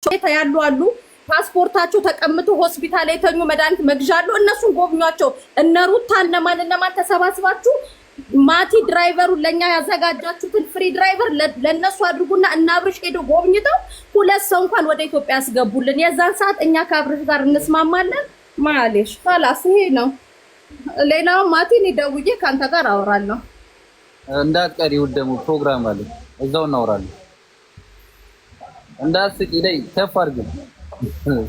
ያሉ አሉ። ፓስፖርታቸው ተቀምጦ ሆስፒታል የተኙ መድኃኒት መግዣ አሉ። እነሱን ጎብኟቸው። እነ ሩታ እነማን እነማን ተሰባስባችሁ ማቲ driver ኡ ለኛ ያዘጋጃችሁትን free driver ለነሱ አድርጉና እና አብርሽ ሄዶ ጎብኝተው ሁለት ሰው እንኳን ወደ ኢትዮጵያ ያስገቡልን። የዛን ሰዓት እኛ ከአብርሽ ጋር እንስማማለን። معليش خلاص ይሄ ነው። ሌላው ማቲ እኔ ደውዬ ከአንተ ጋር አወራለሁ። እንዳትቀሪ፣ እሑድ ደግሞ ፕሮግራም አለ፣ እዛው እናወራለን። እንዳትስቂ ላይ ከፍ አድርገን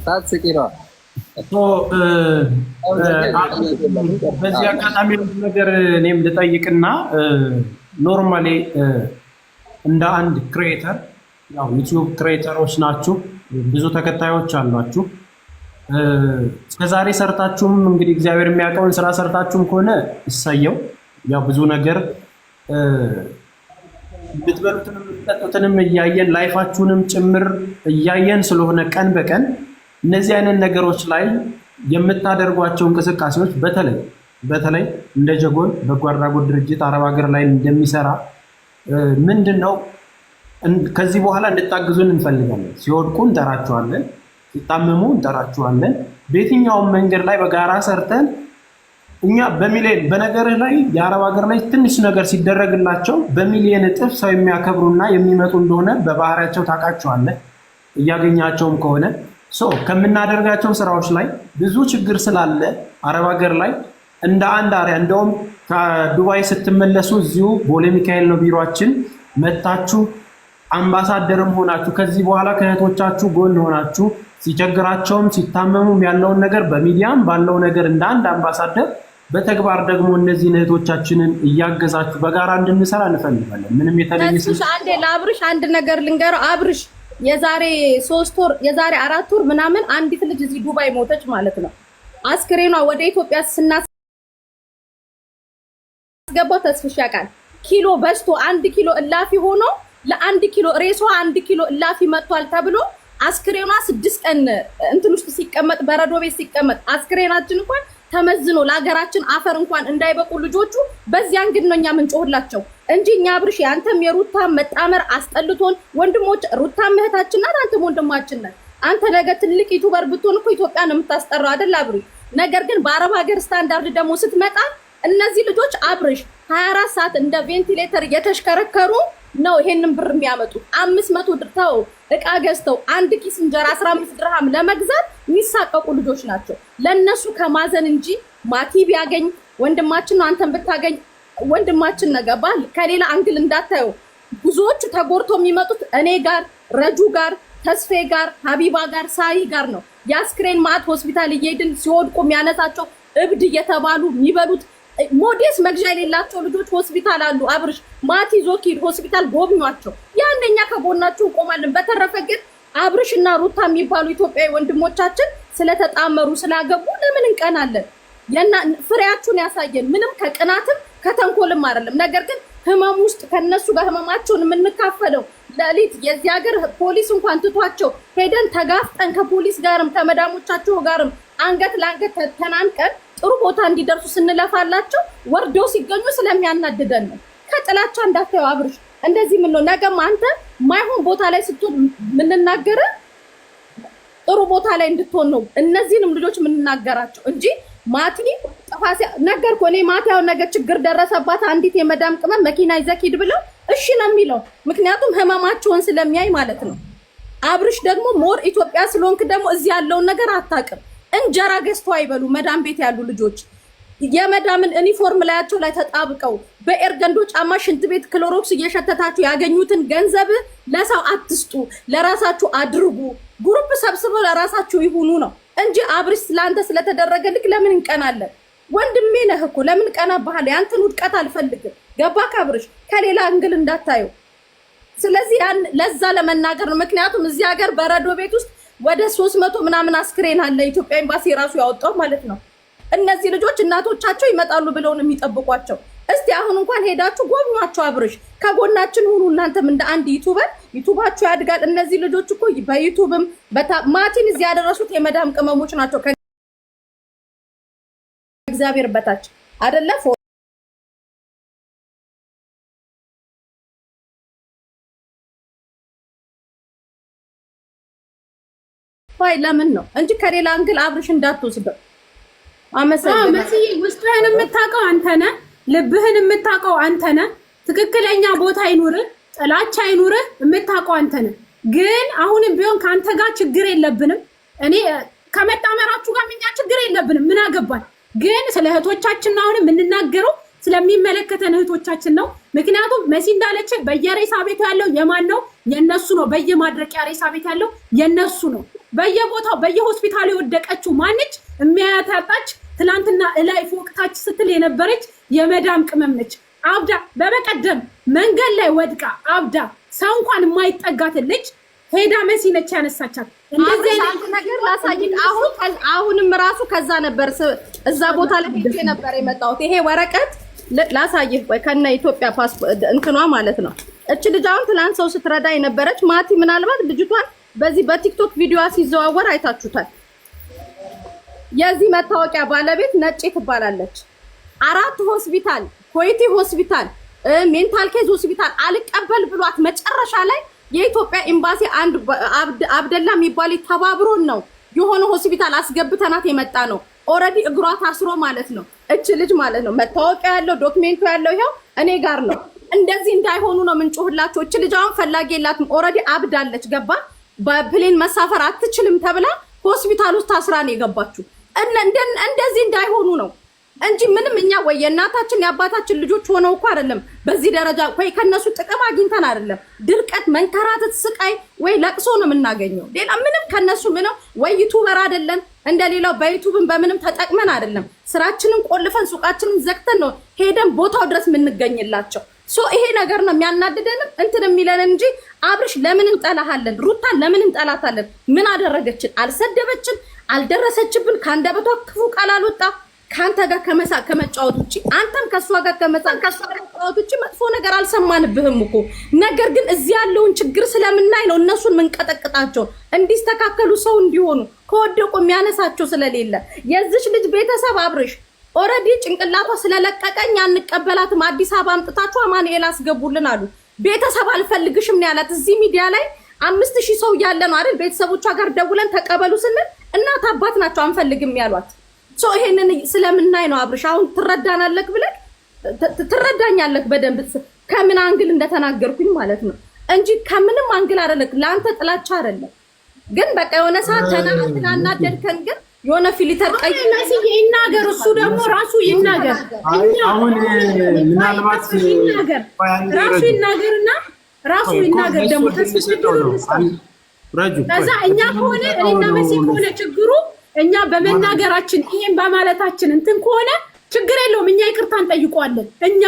ሳትስቂ ነው። በዚህ አጋጣሚ ነገር እኔም ልጠይቅና normally እንደ አንድ creator፣ ያው YouTube creator ኦች ናችሁ፣ ብዙ ተከታዮች አሏችሁ። እስከዛሬ ሰርታችሁም እንግዲህ እግዚአብሔር የሚያውቀውን ስራ ሰርታችሁም ከሆነ እሰየው። ያው ብዙ ነገር የምትበሉትንም የምትጠጡትንም እያየን life ኣችሁንም ጭምር እያየን ስለሆነ ቀን በቀን እነዚህ አይነት ነገሮች ላይ የምታደርጓቸው እንቅስቃሴዎች በተለይ በተለይ እንደ ጀጎል በጎ አድራጎት ድርጅት አረብ ሀገር ላይ እንደሚሰራ ምንድን ነው ከዚህ በኋላ እንድታግዙን እንፈልጋለን። ሲወድቁ እንጠራችኋለን፣ ሲታመሙ እንጠራችኋለን። በየትኛውም መንገድ ላይ በጋራ ሰርተን እኛ በሚሊዮን በነገርህ ላይ የአረብ ሀገር ላይ ትንሽ ነገር ሲደረግላቸው በሚሊዮን እጥፍ ሰው የሚያከብሩና የሚመጡ እንደሆነ በባህሪያቸው ታውቃቸዋለህ። እያገኛቸውም ከሆነ ከምናደርጋቸው ስራዎች ላይ ብዙ ችግር ስላለ አረብ ሀገር ላይ እንደ አንድ አሪያ እንደውም ከዱባይ ስትመለሱ እዚሁ ቦሌ ሚካኤል ነው ቢሮችን መታችሁ አምባሳደርም ሆናችሁ ከዚህ በኋላ ከእህቶቻችሁ ጎን ሆናችሁ ሲቸግራቸውም ሲታመሙም ያለውን ነገር በሚዲያም ባለው ነገር እንደ አንድ አምባሳደር በተግባር ደግሞ እነዚህን እህቶቻችንን እያገዛችሁ በጋራ እንድንሰራ እንፈልጋለን። ምንም የተለየ አንዴ ለአብርሽ አንድ ነገር ልንገረው። አብርሽ የዛሬ 3 ወር የዛሬ 4 ወር ምናምን አንዲት ልጅ እዚህ ዱባይ ሞተች ማለት ነው። አስክሬኗ ወደ ኢትዮጵያ ስናስገባው ተስፍሽ ያውቃል። ኪሎ በዝቶ 1 ኪሎ እላፊ ሆኖ ለ1 ኪሎ ሬሷ 1 ኪሎ እላፊ መጥቷል ተብሎ አስክሬኗ 6 ቀን እንትን ውስጥ ሲቀመጥ በረዶ ቤት ሲቀመጥ አስክሬናችን እንኳን ተመዝኖ ለሀገራችን አፈር እንኳን እንዳይበቁ ልጆቹ በዚያን ግን ነው እኛ ምንጮህላቸው እንጂ እኛ አብርሽ የአንተም የሩታ መጣመር አስጠልቶን፣ ወንድሞች ሩታ እህታችን ናት፣ አንተም ወንድማችን ነህ። አንተ ነገ ትልቅ YouTuber ብትሆን እኮ ኢትዮጵያን ነው የምታስጠራው አይደል አብርሽ? ነገር ግን በአረብ ሀገር ስታንዳርድ ደግሞ ስትመጣ እነዚህ ልጆች አብርሽ 24 ሰዓት እንደ ቬንቲሌተር እየተሽከረከሩ ነው ይሄንን ብር የሚያመጡት። 500 ድርተው እቃ ገዝተው አንድ ኪስ እንጀራ 15 ድርሃም ለመግዛት የሚሳቀቁ ልጆች ናቸው። ለነሱ ከማዘን እንጂ ማቲ ቢያገኝ ወንድማችን ነው፣ አንተን ብታገኝ ወንድማችን ነገባል። ከሌላ angle እንዳታየው። ብዙዎቹ ተጎድቶ የሚመጡት እኔ ጋር፣ ረጁ ጋር፣ ተስፌ ጋር፣ ሀቢባ ጋር፣ ሳይ ጋር ነው። የአስክሬን ማዕት ሆስፒታል እየሄድን ሲወድቁ የሚያነሳቸው እብድ እየተባሉ የሚበሉት ሞዴስ መግዣ የሌላቸው ልጆች ሆስፒታል አሉ። አብርሽ ማቲ ዞኪድ ሆስፒታል ጎብኟቸው። ያንደኛ ከጎናችሁ እንቆማለን። በተረፈ ግን አብርሽ እና ሩታ የሚባሉ ኢትዮጵያዊ ወንድሞቻችን ስለተጣመሩ ስላገቡ ለምን እንቀናለን? ፍሬያችሁን ያሳየን። ምንም ከቅናትም ከተንኮልም አይደለም። ነገር ግን ህመም ውስጥ ከነሱ ጋር ህመማቸውን የምንካፈለው ለሊት የዚህ ሀገር ፖሊስ እንኳን ትቷቸው ሄደን ተጋፍጠን ከፖሊስ ጋርም ከመዳሞቻቸው ጋርም አንገት ለአንገት ተናንቀን ጥሩ ቦታ እንዲደርሱ ስንለፋላቸው ወርደው ሲገኙ ስለሚያናድደን ነው። ከጥላቻ እንዳታየው አብርሽ፣ እንደዚህ ምን ነው ነገም አንተ ማይሆን ቦታ ላይ ስትሆን የምንናገር ጥሩ ቦታ ላይ እንድትሆን ነው እነዚህንም ልጆች የምንናገራቸው እንጂ ማቲ ጥፋት ነገርኩህ። እኔ ማቲ ያው ነገ ችግር ደረሰባት አንዲት የመዳም ቅመም መኪና ይዘህ ሂድ ብለው እሺ ነው የሚለው፣ ምክንያቱም ህመማቸውን ስለሚያይ ማለት ነው። አብርሽ ደግሞ more ኢትዮጵያ ስለሆንክ ደግሞ እዚህ ያለውን ነገር አታውቅም። እንጀራ ገዝቶ አይበሉ መዳም ቤት ያሉ ልጆች የመዳምን ዩኒፎርም ላያቸው ላይ ተጣብቀው በኤርገንዶ ጫማ ሽንት ቤት ክሎሮክስ እየሸተታችሁ ያገኙትን ገንዘብ ለሰው አትስጡ፣ ለራሳችሁ አድርጉ። group ሰብስበው ለራሳችሁ ይሁኑ ነው እንጂ አብርሽ ስለአንተ ስለተደረገ ልክ ለምን እንቀናለን? ወንድሜ ነህ እኮ ለምን ቀናብሃለሁ? ያንተን ውድቀት አልፈልግም። ገባህ አብርሽ? ከሌላ angle እንዳታየው። ስለዚህ ያን ለዛ ለመናገር ነው። ምክንያቱም እዚህ ሀገር በረዶ ቤት ውስጥ ወደ 300 ምናምን አስክሬን አለ ኢትዮጵያ ኤምባሲ ራሱ ያወጣው ማለት ነው። እነዚህ ልጆች እናቶቻቸው ይመጣሉ ብለው ነው የሚጠብቋቸው። እስቲ አሁን እንኳን ሄዳችሁ ጎብኟቸው። አብርሽ ከጎናችን ሁኑ። እናንተም እንደ አንድ YouTuber YouTube ኣችሁ ያድጋል። እነዚህ ልጆች እኮ በ YouTube ም ማቲን እዚህ ያደረሱት የመዳም ቅመሞች ናቸው ከእግዚአብሔር በታች አይደለ? justify ለምን ነው እንጂ ከሌላ angle አብርሽ እንዳትወስደው። አመሰግናለሁ። መስዬ ውስጥህን የምታውቀው አንተ ነህ። ልብህን የምታውቀው አንተ ነህ። ትክክለኛ ቦታ አይኑርህ፣ ጥላቻ አይኑርህ፣ የምታውቀው አንተ ነህ። ግን አሁንም ቢሆን ከአንተ ጋር ችግር የለብንም። እኔ ከመጣመራችሁ ጋር እኛ ችግር የለብንም። ምን አገባል። ግን ስለ እህቶቻችን ነው አሁንም የምንናገረው፣ ስለሚመለከተን እህቶቻችን ነው። ምክንያቱም መሲ እንዳለች በየሬሳ ቤቱ ያለው የማን ነው? የነሱ ነው። በየማድረቂያ ሬሳ ቤት ያለው የነሱ ነው። በየቦታው በየሆስፒታሉ የወደቀችው ማነች? የሚያያት ያጣች ትላንትና እላይ ፎቅ ታች ስትል የነበረች የመዳም ቅመም ነች። አብዳ በበቀደም መንገድ ላይ ወድቃ አብዳ ሰው እንኳን የማይጠጋትን ልጅ ሄዳ መሲ ነች ያነሳቻት። እንደዚህ አንድ ነገር ላሳይክ። አሁን አሁንም ራሱ ከዛ ነበር እዛ ቦታ ላይ ሄጄ ነበር የመጣሁት። ይሄ ወረቀት ላሳይህ፣ ቆይ ከነ ኢትዮጵያ ፓስፖርት እንትኗ ማለት ነው። እች ልጅ አሁን ትናንት ሰው ስትረዳ የነበረች ማቲ፣ ምናልባት ልጅቷን በዚህ በቲክቶክ ቪዲዮዋ ሲዘዋወር አይታችሁታል። የዚህ መታወቂያ ባለቤት ነጭ ትባላለች። አራት ሆስፒታል፣ ኮይቲ ሆስፒታል፣ mental case ሆስፒታል አልቀበል ብሏት መጨረሻ ላይ የኢትዮጵያ ኤምባሲ አንድ አብደላ የሚባል ተባብሮን ነው የሆነ ሆስፒታል አስገብተናት የመጣ ነው። Already እግሯ ታስሮ ማለት ነው። እች ልጅ ማለት ነው መታወቂያ ያለው document ኡ ያለው ይኸው እኔ ጋር ነው። እንደዚህ እንዳይሆኑ ነው ምንጮህላቸው። እች ልጅ አሁን ፈላጊ የላትም። Already አብዳለች። ገባ በ plane መሳፈር አትችልም ተብላ ሆስፒታል ውስጥ ታስራ ነው የገባችው። እንደዚህ እንዳይሆኑ ነው እንጂ ምንም እኛ ወይ የእናታችን የአባታችን ልጆች ሆነው እኮ አይደለም በዚህ ደረጃ ወይ ከነሱ ጥቅም አግኝተን አይደለም። ድርቀት፣ መንከራተት፣ ስቃይ ወይ ለቅሶ ነው የምናገኘው። ሌላ ምንም ከነሱ ምንም ወይ YouTuber አይደለም እንደሌላው በዩቱብን በምንም ተጠቅመን አይደለም። ስራችንን ቆልፈን ሱቃችንን ዘግተን ነው ሄደን ቦታው ድረስ የምንገኝላቸው። So ይሄ ነገር ነው የሚያናድደንም እንትን የሚለን እንጂ አብርሽ ለምን እንጠላሃለን? ሩታን ለምን እንጠላታለን? ምን አደረገችን? አልሰደበችን፣ አልደረሰችብን፣ ከአንደበቷ ክፉ ቃል አልወጣ ከአንተ ጋር ከመሳቅ ከመጫወት ውጭ አንተም ከእሷ ጋር ከመሳቅ ከእሷ ከመጫወት ውጭ መጥፎ ነገር አልሰማንብህም እኮ። ነገር ግን እዚህ ያለውን ችግር ስለምናይ ነው እነሱን ምንቀጠቅጣቸው እንዲስተካከሉ ሰው እንዲሆኑ ከወደቁ የሚያነሳቸው ስለሌለ የዚች ልጅ ቤተሰብ አብርሽ already ጭንቅላቷ ስለለቀቀኝ አንቀበላትም፣ አዲስ አበባ አምጥታችሁ አማኑኤል አስገቡልን አሉ። ቤተሰብ አልፈልግሽም ነው ያላት። እዚህ ሚዲያ ላይ 5000 ሰው እያለ ነው አይደል? ቤተሰቦቿ ጋር ደውለን ተቀበሉ ስንል እናት አባት ናቸው አንፈልግም ያሏት። So ይሄንን ስለምናይ ነው አብርሽ፣ አሁን ትረዳናለህ ብለህ ትረዳኛለህ በደንብ ከምን angle እንደተናገርኩኝ ማለት ነው እንጂ ከምንም angle አይደለም። ለአንተ ጥላቻ አይደለም። ግን በቃ የሆነ ሰዓት ተናናደድከን፣ ግን የሆነ filter ቀይ መስዬ ይናገር፣ እሱ ደግሞ ራሱ ይናገር። አሁን ምናልባት ይናገር፣ ራሱ ይናገርና ራሱ ይናገር ደግሞ ረጁ ከዛ እኛ ከሆነ እኔና መሲ ከሆነ ችግሩ እኛ በመናገራችን ይሄን በማለታችን እንትን ከሆነ ችግር የለውም። እኛ ይቅርታ እንጠይቀዋለን። እኛ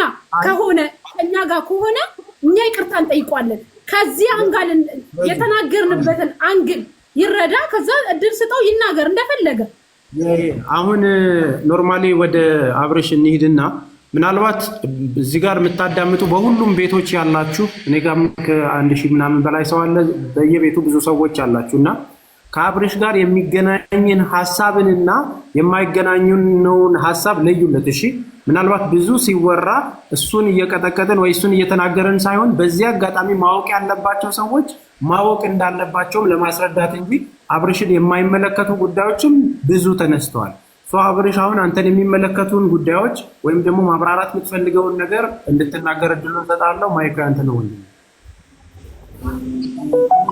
ከሆነ እኛ ጋር ከሆነ እኛ ይቅርታ እንጠይቀዋለን። ከዚህ angle የተናገርንበትን angle ይረዳ። ከዛ እድል ስጠው ይናገር እንደፈለገ። አሁን normally ወደ አብርሽ እንሂድና ምናልባት እዚህ ጋር የምታዳምጡ በሁሉም ቤቶች ያላችሁ እኔ ጋርም ከ1000 ምናምን በላይ ሰው አለ። በየቤቱ ብዙ ሰዎች አላችሁ እና ከአብርሽ ጋር የሚገናኝን ሀሳብንና የማይገናኙን ሀሳብ ለዩለት። እሺ፣ ምናልባት ብዙ ሲወራ እሱን እየቀጠቀጥን ወይ እሱን እየተናገረን ሳይሆን በዚህ አጋጣሚ ማወቅ ያለባቸው ሰዎች ማወቅ እንዳለባቸውም ለማስረዳት እንጂ አብርሽን የማይመለከቱ ጉዳዮችም ብዙ ተነስተዋል። So አብርሽ አሁን አንተን የሚመለከቱን ጉዳዮች ወይም ደግሞ ማብራራት የምትፈልገውን ነገር እንድትናገር እድሉን እሰጥሃለሁ። Mic ኡ ያንተ ነው ወንድሜ።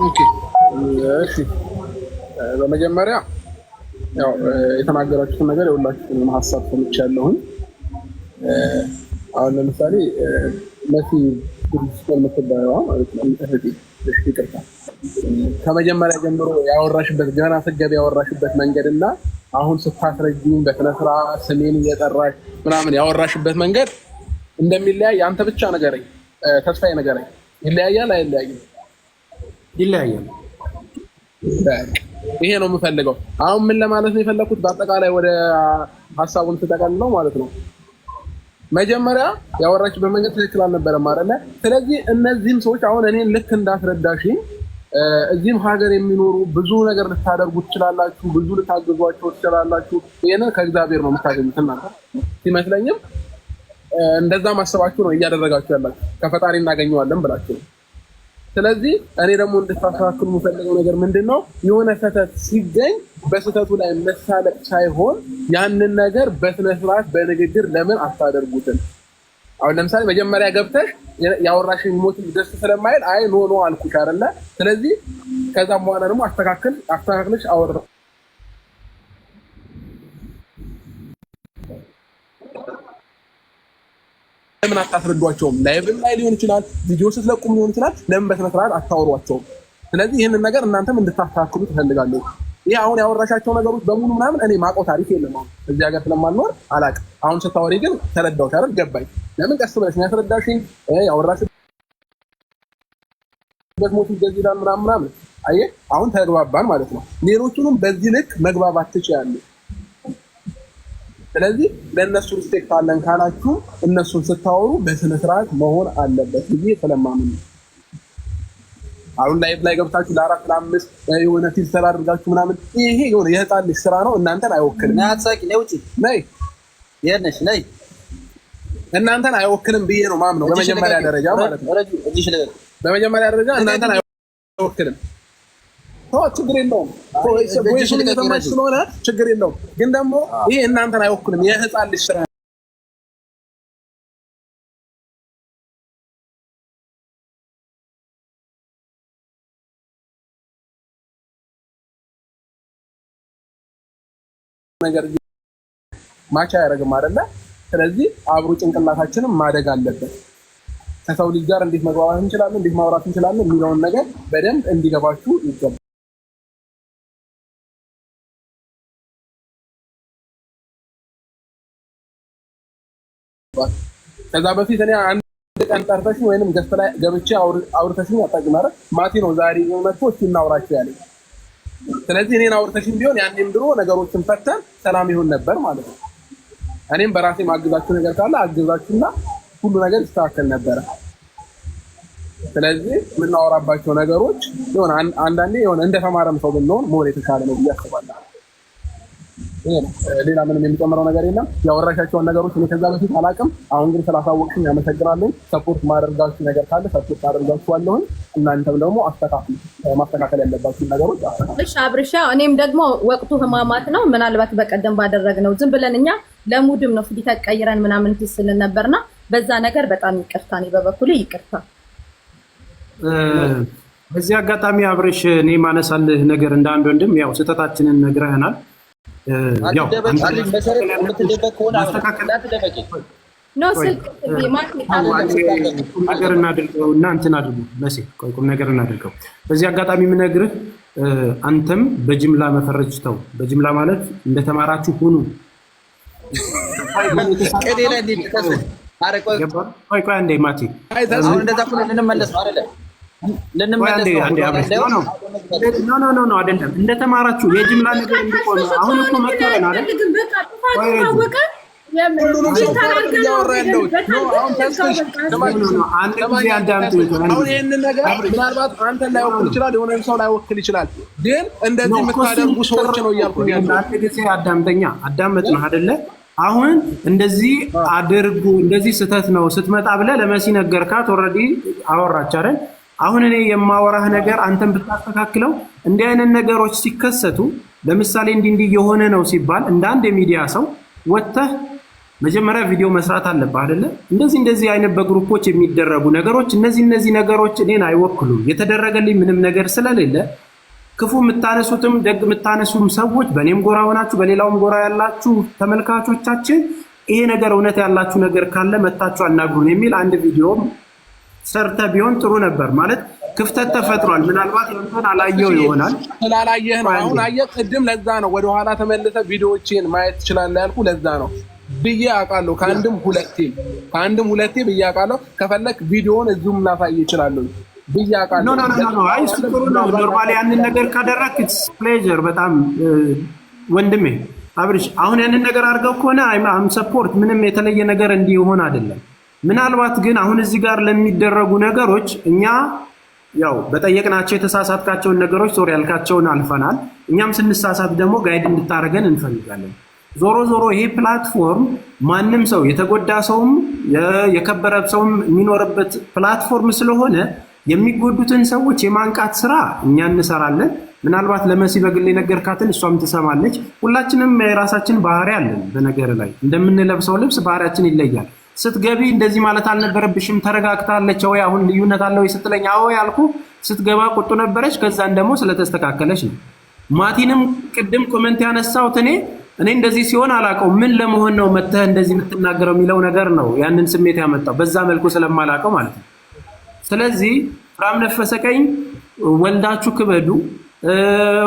Okay፣ እሺ። በመጀመሪያ ያው የተናገራችሁትን ነገር የሁላችሁንም ሀሳብ ሰምቻለሁኝ። አሁን ለምሳሌ መሲ ብሪጅስቶን የምትባለዋ ማለት ነው እህቴ፣ ይቅርታ፣ ከመጀመሪያ ጀምሮ ያወራሽበት ገና ስትገቢ ያወራሽበት መንገድ እና አሁን ስታስረጂኝ በስነ ስርዓት ስሜን እየጠራሽ ምናምን ያወራሽበት መንገድ እንደሚለያይ አንተ ብቻ ንገረኝ፣ ተስፋዬ ንገረኝ። ይለያያል አይለያይም? ይለያያል። ይሄ ነው የምፈልገው። አሁን ምን ለማለት ነው የፈለኩት፣ በአጠቃላይ ወደ ሀሳቡን ስጠቀልለው ማለት ነው፣ መጀመሪያ ያወራችበት መንገድ ትክክል አልነበረም አይደለ? ስለዚህ እነዚህም ሰዎች አሁን እኔን ልክ እንዳስረዳሽኝ እዚህም ሀገር የሚኖሩ ብዙ ነገር ልታደርጉ ትችላላችሁ፣ ብዙ ልታግዟቸው ትችላላችሁ። ይህንን ከእግዚአብሔር ነው የምታገኙት እናንተ ሲመስለኝም እንደዛ ማሰባችሁ ነው እያደረጋችሁ ያላችሁ፣ ከፈጣሪ እናገኘዋለን ብላችሁ ነው። ስለዚህ እኔ ደግሞ እንድታስተካክሉ የምፈልገው ነገር ምንድን ነው፣ የሆነ ስህተት ሲገኝ በስህተቱ ላይ መሳለቅ ሳይሆን ያንን ነገር በስነስርዓት በንግግር ለምን አታደርጉትም? አሁን ለምሳሌ መጀመሪያ ገብተሽ ያወራሽኝ motive ደስ ስለማይል አይ no no አልኩሽ አይደለ? ስለዚህ ከዛም በኋላ ደግሞ አስተካክለሽ አወራ ለምን አታስረዷቸውም? Live ም ላይ ሊሆን ይችላል፣ ቪዲዮ ስትለቁም ሊሆን ይችላል። ለምን በስነ ስርዓት አታወሯቸውም? ስለዚህ ይህንን ነገር እናንተም እንድታስተካክሉ ትፈልጋለሁ። ይህ አሁን ያወራሻቸው ነገሮች በሙሉ ምናምን እኔ ማውቀው ታሪክ የለም። አሁን እዚህ ሀገር ስለማልኖር አላውቅም። አሁን ስታወሪ ግን ተረዳሁሽ አይደል? ገባኝ። ለምን ቀስ ብለሽ ነው ያስረዳሽኝ። ያወራሽበት motive ገዚ ይላል ምናምን ምናምን። አየህ አሁን ተግባባን ማለት ነው። ሌሎቹንም በዚህ ልክ መግባባት ትችያለሽ። ስለዚህ ለእነሱ respect አለን ካላችሁ እነሱን ስታወሩ በስነ ስርዓት መሆን አለበት ብዬ ስለማምን ነው። አሁን live ላይ ገብታችሁ ለአራት ለአምስት የሆነ filter አድርጋችሁ ምናምን ይሄ የሆነ የህፃን ልጅ ስራ ነው። እናንተን አይወክልም። ነይ ውጪ፣ ነይ የት ነሽ? ነይ። እናንተን አይወክልም ብዬ ነው ማምነው። በመጀመሪያ ደረጃ ማለት ነው። በመጀመሪያ ደረጃ እናንተን አይወክልም። ችግር የለውም። Voice ኡን እየሰማች ስለሆነ ችግር የለውም። ግን ደግሞ ይሄ እናንተን አይወክልም። የህፃን ልጅ ስራ ነገር match አያደርግም አይደለ? ስለዚህ አብሮ ጭንቅላታችንም ማደግ አለበት። ከሰው ልጅ ጋር እንዴት መግባባት እንችላለን፣ እንዴት ማውራት እንችላለን የሚለውን ነገር በደንብ እንዲገባችሁ ይገባል። ከዛ በፊት እኔ አንድ ቀን ጠርተሽኝ ወይንም guest ላይ ገብቼ አውርተሽኝ አታውቂም አይደል? ማቲ ነው ዛሬ መጥቶ እስኪ እናውራቸው ያለኝ። ስለዚህ እኔን አውርተሽኝ ቢሆን ያኔም ድሮ ነገሮችን ፈተን ሰላም ይሆን ነበር ማለት ነው። እኔም በራሴ ማግዛችሁ ነገር ካለ አግዛችሁና ሁሉ ነገር ይስተካከል ነበረ። ስለዚህ የምናወራባቸው ነገሮች የሆነ አንዳንዴ የሆነ እንደተማረም ሰው ብንሆን መሆን የተሻለ ነው ብዬ አስባለሁ። ይሄ ነው። ሌላ ምንም የሚጨምረው ነገር የለም። ያወራሻቸውን ነገሮች እኔ ከዛ በፊት አላውቅም። አሁን ግን ስላሳወቅሽኝ አመሰግናለሁ። Support ማደርጋችሁ ነገር ካለ support አደርጋችኋለሁኝ። እናንተም ደግሞ አስተካክሉ፣ ማስተካከል ያለባችሁ ነገሮች አስተካክሉ። እሺ አብርሻ፣ እኔም ደግሞ ወቅቱ ህማማት ነው። ምናልባት በቀደም ባደረግነው ዝም ብለን እኛ ለ mood ም ነው ፊት ቀይረን ምናምን ስልን ነበርና በዛ ነገር በጣም ይቅርታ፣ እኔ በበኩሌ ይቅርታ። በዚህ አጋጣሚ አብርሽ፣ እኔ ማነሳልህ ነገር እንደ አንድ ወንድም ያው ስህተታችንን ነግረህናል። ያው ቁም ነገር እናድርገው እና እንትን አድርጉ መሴ፣ ቆይ ቁም ነገር እናድርገው። በዚህ አጋጣሚ የምነግርህ አንተም በጅምላ መፈረጅ ተው። በጅምላ ማለት እንደተማራችሁ ሁኑ። ቆይ ቆይ አንዴ ማቲ፣ no አይደለም፣ እንደተማራችሁ የጅምላ ነገር እንዲቆም አሁን እኮ መከረን አይደል? አንድ ጊዜ አዳምጡኝ። አሁን ይህንን ነገር ምናልባት አንተን ላይወክል ይችላል፣ የሆነ ሰው ላይወክል ይችላል። ግን እንደዚህ የምታደርጉ ሰዎች ነው እያልኩኝ ያለው። አንድ ጊዜ አዳምጠኛ፣ አዳመጥ ነው አይደለ? አሁን እንደዚህ አድርጉ፣ እንደዚህ ስህተት ነው ስትመጣ ብለህ ለመሲ ነገርካት። Already አወራች አይደል? አሁን እኔ የማወራህ ነገር አንተን ብታስተካክለው እንዲህ አይነት ነገሮች ሲከሰቱ ለምሳሌ እንዲህ እንዲህ የሆነ ነው ሲባል እንደ አንድ የሚዲያ ሰው ወጥተህ መጀመሪያ ቪዲዮ መስራት አለብህ አይደለ? እንደዚህ እንደዚህ አይነት በ group ኦች የሚደረጉ ነገሮች እነዚህ ነገሮች እኔን አይወክሉም። የተደረገልኝ ምንም ነገር ስለሌለ ክፉ የምታነሱትም ደግ የምታነሱም ሰዎች በእኔም ጎራ ሆናችሁ በሌላውም ጎራ ያላችሁ ተመልካቾቻችን ይሄ ነገር እውነት ያላችሁ ነገር ካለ መታችሁ አናግሩን የሚል አንድ ቪዲዮም ሰርተ ቢሆን ጥሩ ነበር። ማለት ክፍተት ተፈጥሯል። ምናልባት እንትን አላየው ይሆናል። ስላላየህ ነው። አሁን አየህ፣ ቅድም ለዛ ነው ወደኋላ ተመልሰህ ቪዲዮዎችን ማየት ትችላለህ ያልኩህ ለዛ ነው ብዬ አውቃለሁ። ከአንድም ሁለቴ ብዬ አውቃለሁ። ከፈለክ ቪዲዮውን እዚሁም ላሳይ እችላለሁ ብዬ አውቃለሁ። No no no፣ አይ እሱ ጥሩ ነው። Normally ያንን ነገር ካደረክ it's pleasure በጣም ወንድሜ አብርሽ። አሁን ያንን ነገር አድርገው ከሆነ I'm support ምንም የተለየ ነገር እንዲሆን አይደለም። ምናልባት ግን አሁን እዚህ ጋር ለሚደረጉ ነገሮች እኛ ያው በጠየቅናቸው የተሳሳትካቸውን ነገሮች sorry ያልካቸውን አልፈናል። እኛም ስንሳሳት ደግሞ guide እንድታደርገን እንፈልጋለን። ዞሮ ዞሮ ይሄ platform ማንም ሰው የተጎዳ ሰውም የከበረ ሰውም የሚኖርበት platform ስለሆነ የሚጎዱትን ሰዎች የማንቃት ስራ እኛ እንሰራለን። ምናልባት ለመሲ በግል የነገርካትን እሷም ትሰማለች። ሁላችንም የራሳችን ባህሪ አለን። በነገር ላይ እንደምንለብሰው ልብስ ባህሪያችን ይለያል። ስትገቢ እንደዚህ ማለት አልነበረብሽም፣ ተረጋግታለች ወይ አሁን ልዩነት አለ ወይ ስትለኝ አዎ ያልኩ፣ ስትገባ ቁጡ ነበረች። ከዛን ደግሞ ስለተስተካከለች ነው። ማቲንም ቅድም comment ያነሳሁት እኔ እንደዚህ ሲሆን አላውቀው፣ ምን ለመሆን ነው መተህ እንደዚህ የምትናገረው የሚለው ነገር ነው ያንን ስሜት ያመጣው፣ በዛ መልኩ ስለማላውቀው ማለት ነው። ስለዚህ ፍራም ነፈሰ ቀኝ ወልዳችሁ ክበዱ።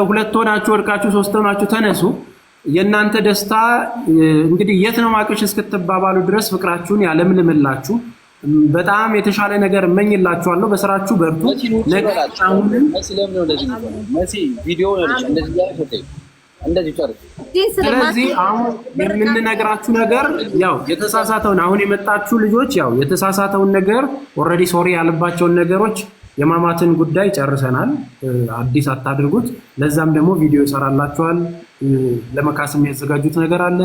ሁለት ሆናችሁ ወድቃችሁ ሶስት ሆናችሁ ተነሱ። የእናንተ ደስታ እንግዲህ የት ነው ማቅሽ እስክትባባሉ ድረስ ፍቅራችሁን ያለምልምላችሁ። በጣም የተሻለ ነገር እመኝላችኋለሁ። በስራችሁ በርቱ። ስለዚህ አሁን የምንነግራችሁ ነገር ያው የተሳሳተውን አሁን የመጣችሁ ልጆች ያው የተሳሳተውን ነገር already sorry ያለባቸውን ነገሮች የማማትን ጉዳይ ጨርሰናል። አዲስ አታድርጉት። ለዛም ደግሞ ቪዲዮ ይሰራላችኋል። ለመካስ የሚያዘጋጁት ነገር አለ።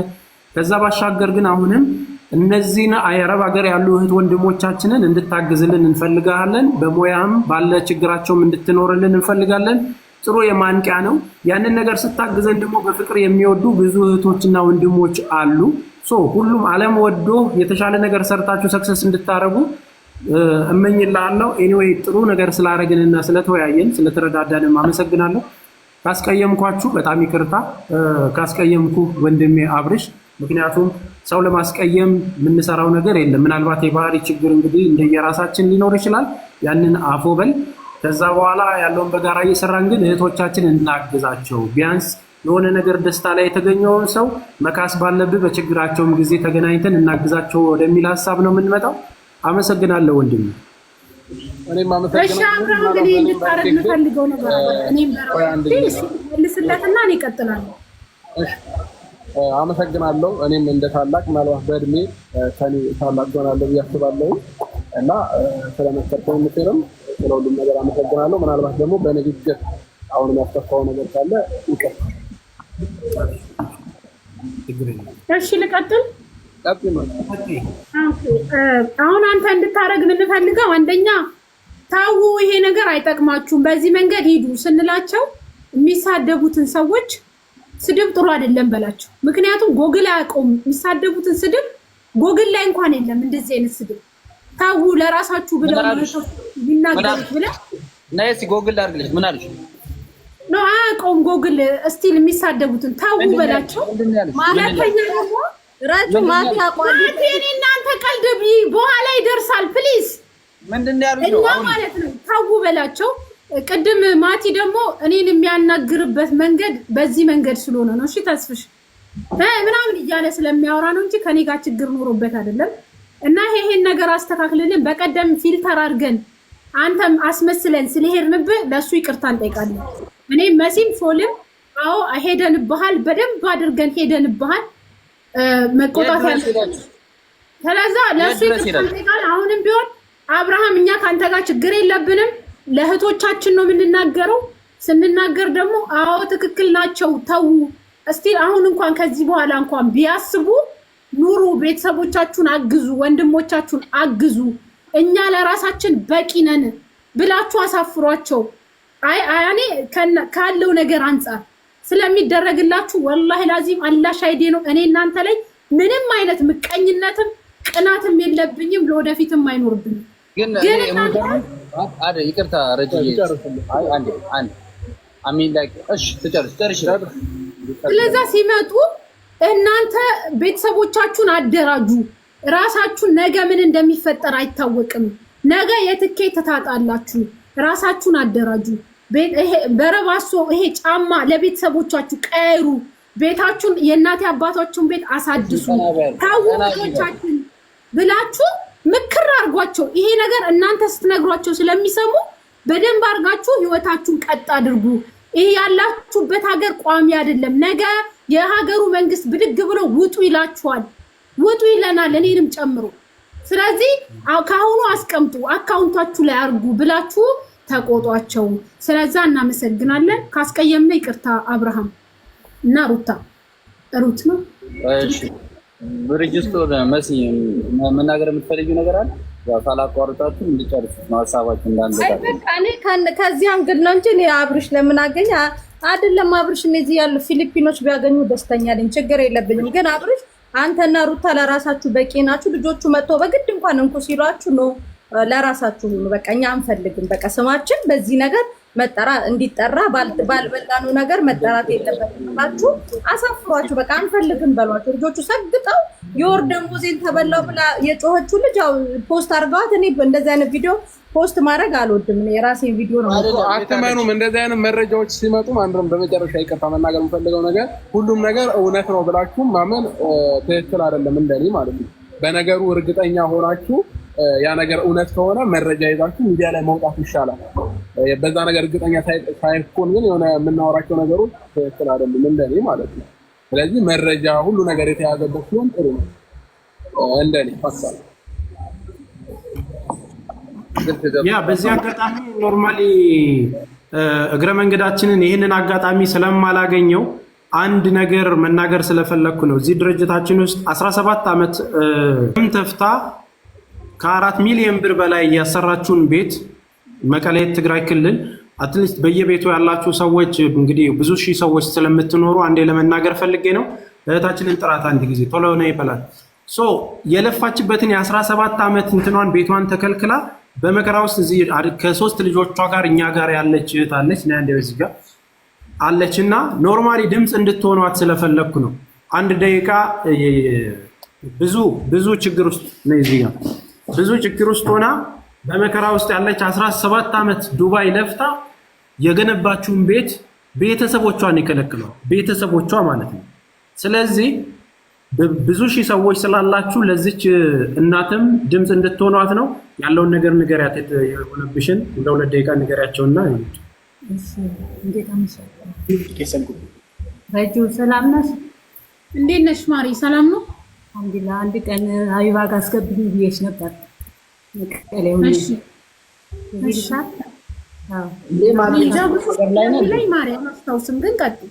ከዛ ባሻገር ግን አሁንም እነዚህን አረብ ሀገር ያሉ እህት ወንድሞቻችንን እንድታግዝልን እንፈልጋለን። በሙያም ባለ ችግራቸውም እንድትኖርልን እንፈልጋለን። ጥሩ የማንቂያ ነው። ያንን ነገር ስታግዘን ደግሞ በፍቅር የሚወዱ ብዙ እህቶችና ወንድሞች አሉ። So ሁሉም ዓለም ወዶ የተሻለ ነገር ሰርታችሁ success እንድታደርጉ እመኝልሃለሁ። Anyway ጥሩ ነገር ስላደረግንና ስለተወያየን ስለተረዳዳንም አመሰግናለሁ። ካስቀየምኳችሁ በጣም ይቅርታ፣ ካስቀየምኩ ወንድሜ አብርሽ። ምክንያቱም ሰው ለማስቀየም የምንሰራው ነገር የለም። ምናልባት የባህሪ ችግር እንግዲህ እንደየራሳችን ሊኖር ይችላል። ያንን አፎ በል። ከዛ በኋላ ያለውን በጋራ እየሰራን ግን እህቶቻችን እናግዛቸው። ቢያንስ የሆነ ነገር ደስታ ላይ የተገኘውን ሰው መካስ ባለብህ በችግራቸውም ጊዜ ተገናኝተን እናግዛቸው ወደሚል ሀሳብ ነው የምንመጣው። አመሰግናለሁ ወንድሜ። እኔም እሺ አብርሃም፣ እንግዲህ እንድታረግ የምፈልገው ነገር አለ። እኔም በራሴ መልስለትና እኔ እቀጥላለሁ። አመሰግናለሁ። እኔም እንደ ታላቅ ምናልባት በእድሜ ከኔ ታላቅ ሆናለሁ ብዬ አስባለሁ እና ስለመከርከኝ ምክርም ስለሁሉም ነገር አመሰግናለሁ። ምናልባት ደግሞ በንግግር አሁን ያስከፋው ነገር ካለ ይቅር። እሺ ልቀጥል። አሁን አንተ እንድታረግ የምንፈልገው አንደኛ ታው ይሄ ነገር አይጠቅማችሁም፣ በዚህ መንገድ ሂዱ ስንላቸው የሚሳደቡትን ሰዎች ስድብ ጥሩ አይደለም በላቸው። ምክንያቱም ጎግል አያውቀውም የሚሳደቡትን ስድብ ጎግል ላይ እንኳን የለም እንደዚህ አይነት ስድብ። ታው ለራሳችሁ ብለው ይናገሩት ብለህ ነይ እስኪ ጎግል ላድርግልሽ። ምን አልሽ? ነው አያውቀውም ጎግል still የሚሳደቡትን ታው በላቸው። ሁለተኛ ደግሞ ረጁ ማቲ አቋል እኔ እናንተ ቀልድ በኋላ ይደርሳል። Please ምንድን ነው ያሉት? እና ማለት ነው ታው በላቸው። ቅድም ማቲ ደግሞ እኔን የሚያናግርበት መንገድ በዚህ መንገድ ስለሆነ ነው። እሺ ተስፍሽ ምናምን እያለ ስለሚያወራ ነው እንጂ ከኔ ጋር ችግር ኖሮበት አይደለም። እና ይሄን ነገር አስተካክልልን። በቀደም filter አድርገን አንተም አስመስለን ስለሄድንብህ ለእሱ ይቅርታ እንጠይቃለን። እኔ መሲም ሶልም አዎ ሄደንብሃል፣ በደንብ አድርገን ሄደንብሃል። መቆጣት ያለ ስለዛ ለእሱ ይቅርታ እንጠይቃለን። አሁንም ቢሆን አብርሃም እኛ ከአንተ ጋር ችግር የለብንም። ለእህቶቻችን ነው የምንናገረው። ስንናገር ደግሞ አዎ ትክክል ናቸው ተዉ እስቲ አሁን እንኳን ከዚህ በኋላ እንኳን ቢያስቡ ኑሩ፣ ቤተሰቦቻችሁን አግዙ፣ ወንድሞቻችሁን አግዙ፣ እኛ ለራሳችን በቂ ነን ብላችሁ አሳፍሯቸው። አይ እኔ ካለው ነገር አንጻር ስለሚደረግላችሁ ወላሂ ላዚም አላህ ሻሂዴ ነው። እኔ እናንተ ላይ ምንም አይነት ምቀኝነትም ቅናትም የለብኝም፣ ለወደፊትም አይኖርብኝም። ግን ይቅርታ ረጅዬ፣ ስለዛ ሲመጡ እናንተ ቤተሰቦቻችሁን አደራጁ። ራሳችሁን ነገ ምን እንደሚፈጠር አይታወቅም። ነገ የትኬት ታጣላችሁ። ራሳችሁን አደራጁ። በረባሶ ይሄ ጫማ ለቤተሰቦቻችሁ ቀይሩ። ቤታችሁን የእናቴ አባታችሁን ቤት አሳድሱ። ታው ቤቶቻችን ብላችሁ ምክር አድርጓቸው። ይሄ ነገር እናንተ ስትነግሯቸው ስለሚሰሙ በደንብ አድርጋችሁ ህይወታችሁን ቀጥ አድርጉ። ይሄ ያላችሁበት ሀገር ቋሚ አይደለም። ነገ የሀገሩ መንግስት ብድግ ብሎ ውጡ ይላችኋል፣ ውጡ ይለናል፣ እኔንም ጨምሮ። ስለዚህ ከአሁኑ አስቀምጡ፣ አካውንታችሁ ላይ አድርጉ ብላችሁ ተቆጧቸው። ስለዛ እናመሰግናለን። ካስቀየምነ ይቅርታ አብርሃም እና ሩታ። ሩት ነው እሺ። ብርጅስቶን መሲ መናገር የምትፈልጊው ነገር አለ? ያው ሳላቋርጣችሁ እንዲጨርሱት ነው ሀሳባችሁ እንዳንዘጋ። አይ በቃ እኔ ከዚህ angle ነው እንጂ እኔ አብርሽ ለምን አገኘ አይደለም። አብርሽ እነዚህ ያሉ ፊሊፒኖች ቢያገኙ ደስተኛ ነኝ፣ ችግር የለብኝም። ግን አብርሽ አንተና ሩታ ለራሳችሁ በቂ ናችሁ። ልጆቹ መጥተው በግድ እንኳን እንኩ ሲሏችሁ ነው ለራሳችሁ ሁኑ። በቃ እኛ አንፈልግም። በቃ ስማችን በዚህ ነገር መጠራ እንዲጠራ ባልበላነው ነገር መጠራት የለበትም ብላችሁ አሳፍሯችሁ፣ በቃ አንፈልግም በሏቸው። ልጆቹ ሰግጠው የወር ደመወዜን ተበላው ብላ የጮኸችው ልጅ ያው post አድርገዋት። እኔ እንደዚህ አይነት ቪዲዮ post ማድረግ አልወድም። እኔ የራሴን ቪዲዮ ነው። አትመኑም። እንደዚህ አይነት መረጃዎች ሲመጡ አንድም በመጨረሻ ይቅርታ መናገር የምፈልገው ነገር ሁሉም ነገር እውነት ነው ብላችሁ ማመን ትክክል አይደለም፣ እንደኔ ማለት ነው። በነገሩ እርግጠኛ ሆናችሁ ያ ነገር እውነት ከሆነ መረጃ ይዛችሁ ሚዲያ ላይ መውጣት ይሻላል። በዛ ነገር እርግጠኛ ሳይኮን ግን የሆነ የምናወራቸው ነገሮች ትክክል አይደሉም፣ እንደኔ ማለት ነው። ስለዚህ መረጃ ሁሉ ነገር የተያዘበት ሲሆን ጥሩ ነው፣ እንደኔ ሀሳብ። Yeah፣ በዚህ አጋጣሚ normally እግረ መንገዳችንን ይህንን አጋጣሚ ስለማላገኘው አንድ ነገር መናገር ስለፈለግኩ ነው። እዚህ ድርጅታችን ውስጥ 17 ዓመት ተፍታ ከ4 ሚሊዮን ብር በላይ ያሰራችውን ቤት መቀሌ ትግራይ ክልል at least በየቤቱ ያላችሁ ሰዎች እንግዲህ ብዙ ሺህ ሰዎች ስለምትኖሩ አንዴ ለመናገር ፈልጌ ነው። እህታችንን ጥራት አንድ ጊዜ ቶሎ ነው ይበላል። So የለፋችበትን የ17 ዓመት እንትኗን ቤቷን ተከልክላ በመከራ ውስጥ እዚህ ከሶስት ልጆቿ ጋር እኛ ጋር ያለች እህት አለች። ና አንዴ እዚህ ጋር አለች እና normally ድምፅ እንድትሆኗት ስለፈለግኩ ነው። አንድ ደቂቃ። ብዙ ብዙ ችግር ውስጥ ነው፣ እዚህ ጋር ብዙ ችግር ውስጥ ሆና በመከራ ውስጥ ያለች 17 ዓመት ዱባይ ለፍታ የገነባችውን ቤት ቤተሰቦቿን የከለክሏል። ቤተሰቦቿ ማለት ነው። ስለዚህ ብዙ ሺህ ሰዎች ስላላችሁ ለዚች እናትም ድምፅ እንድትሆኗት ነው። ያለውን ነገር ንገሪያት፣ የሆነብሽን እንደ 2 ደቂቃ ንገሪያቸውና። እንዴት አመሻችሁ? ረጁ ሰላም ነሽ? እንዴት ነሽ ማሪ? ሰላም ነው? አልሐምዱሊላህ። አንድ ቀን ሀቢባ ጋር አስገብኝ ብዬሽ ነበር። መቀሌ ሆኜ እሺ። ላይ ማሪ አላስታውስም፣ ግን ቀጥይ።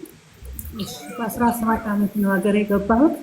በ17 ዓመት ነው ሀገር የገባሁት።